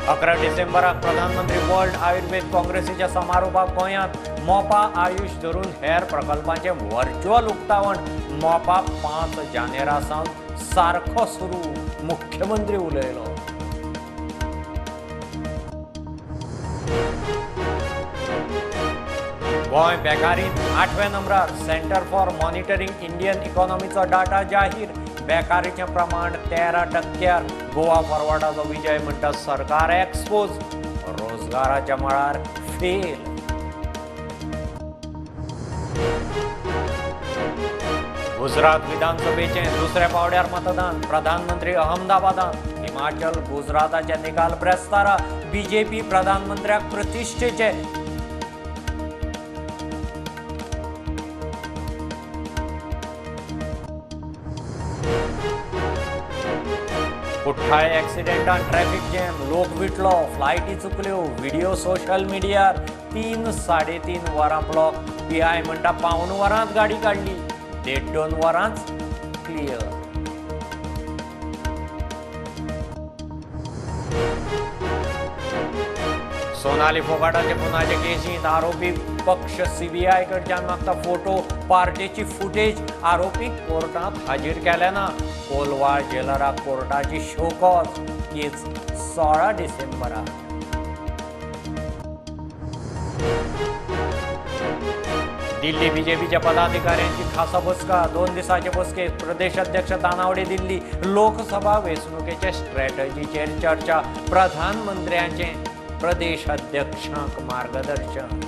11 डिसेंबराक प्रधानमंत्री वर्ल्ड आयुर्वेद काँग्रेसीच्या समारोपाक गोंयांत मोपा आयुष धरून हेर प्रकल्पांचें व्हर्च्युअल उक्तावण. मोपा 5 जानेरा सावन सारको सुरू, मुख्यमंत्री उलयलो. गोंय बेकारींत 8व्या नंबरार. सेंटर फॉर मॉनिटरींग इंडियन इकॉनॉमीचो डाटा जाहीर. बेकारीचें प्रमाण 13%. गोवा फॉरवर्डाचो विजय म्हणटा सरकार एक्सपोज, रोजगाराच्या मळार फेल. गुजरात विधानसभेचें दुसऱ्या पावड्यार मतदान. प्रधानमंत्री अहमदाबादांत. हिमाचल गुजराताचे निकाल ब्रेस्तारा. बीजेपी प्रधानमंत्र्याक प्रतिश्ठेचे. कुठ्ठाळे एक्सिडेंटान ट्रॅफिक जॅम, लोक विटलो, फ्लायटी चुकल्यो, व्हिडिओ सोशल मिडियार. 3-3.5 वरां ब्लॉक. पीआय म्हणटा 0.75 वरांत गाडी काडली, 1.5-2 वरांच क्लियर. सोनाली फोगाटाचे खुनाचे केसींत आरोपी पक्ष सीबीआय कडच्यान मागता फोटो, पार्टेची फुटेज. आरोपी कोर्टांत हाजीर केले ना. कोलवाळ जेलराक कोर्टाची शोकॉज. केस 16 डिसेंबराक. दिल्ली बीजेपीच्या पदाधिकाऱ्यांची खासा बसका. 2 दिसाचे बसकेत प्रदेश अध्यक्ष तानावडे दिल्ली. लोकसभा वेंचणुकेचे स्ट्रॅटजीचेर चर्चा. प्रधानमंत्र्यांचे प्रदेश अध्यक्षांक मार्गदर्शन.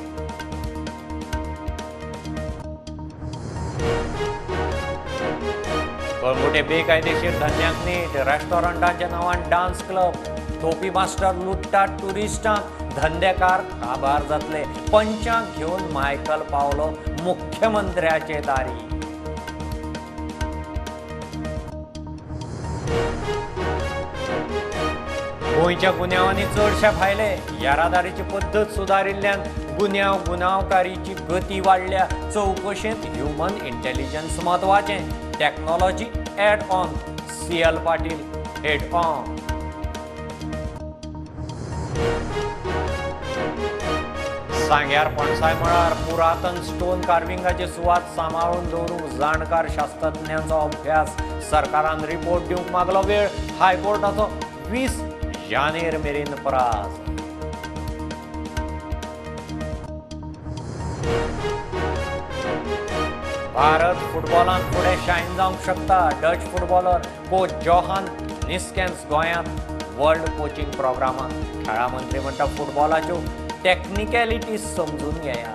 कळंगुटे बेकायदेशीर धंद्यांक नेट. रेस्टॉरंटांच्या नांवान डान्स क्लब. तोपी मास्टर लुट्टात टुरिस्टांक. धंदेकार काबार जातले. पंचांक घेवन मायकल पावलो मुख्यमंत्र्याचे दारी. गोंयच्या गुन्यांवांनी चडशे भायले. येरादारीची पद्दत सुदारिल्ल्यान गुन्यांव गुन्यांवकारीची गती वाडल्या. चवकशेंत ह्युमन इंटेलिजन्स म्हत्वाचें. Technology add on. CL Patil head on. सांग्यार पणसाय मळार पुरातन स्टोन कार्विंगाची सुवात सांबाळून दवरूंक जाणकार शास्त्रज्ञांचो अभ्यास. सरकारान रिपोर्ट दिवंक मागलो वेळ. हायकोर्टाचो 20 जानेर मेरेन परास. भारत फुटबॉलांत फुडें शायन जावंक शकता. Dutch footballer coach Johan Neeskens गोंयांत वर्ल्ड कोचिंग प्रोग्रामाक. खेळां मंत्री म्हणटा फुटबॉलाच्यो टॅक्निकॅलिटीज समजून घेया.